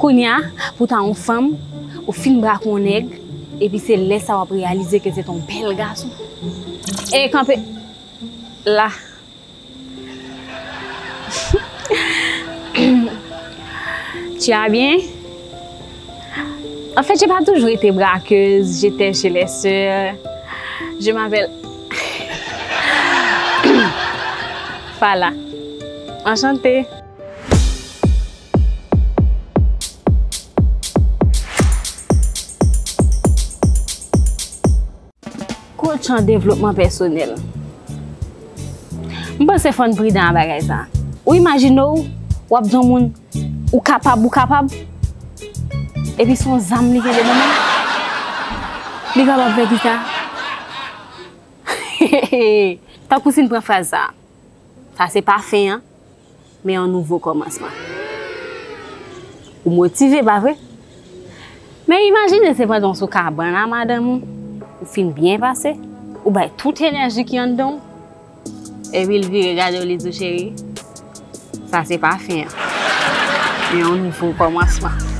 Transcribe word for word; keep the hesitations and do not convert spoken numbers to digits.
Kounye a, pou w ta yon fanm, ou fin brake yon nèg, epi se lè sa w ap reyalize ke se te yon bèl gason. E kanpe la. Tu vas bien? En fait, j'ai pas toujours été braqueuse, j'étais chez les sœurs. Je m'appelle Fala. Enchantée. Coach an devlopman pèsonèl. M panse fò n pridan a bagay sa. Ou imajine w, w ap di yon moun, ou kapab, ou kapab. Epi se yon zam li genyen nan men l. Li kapab fè kisa? Tankou si n pran fraz sa. Sa se pa fen an, men yon nouvo kòmansman. Ou motive, pa vre? Men imajine se pandan w sou kabann a madanm ou, ou fin byen pase, ou bay tout enèji ki anndan w, epi l vire gade w, li di w, cheri, sa se pa fen an, men yon nouvo kòmansman.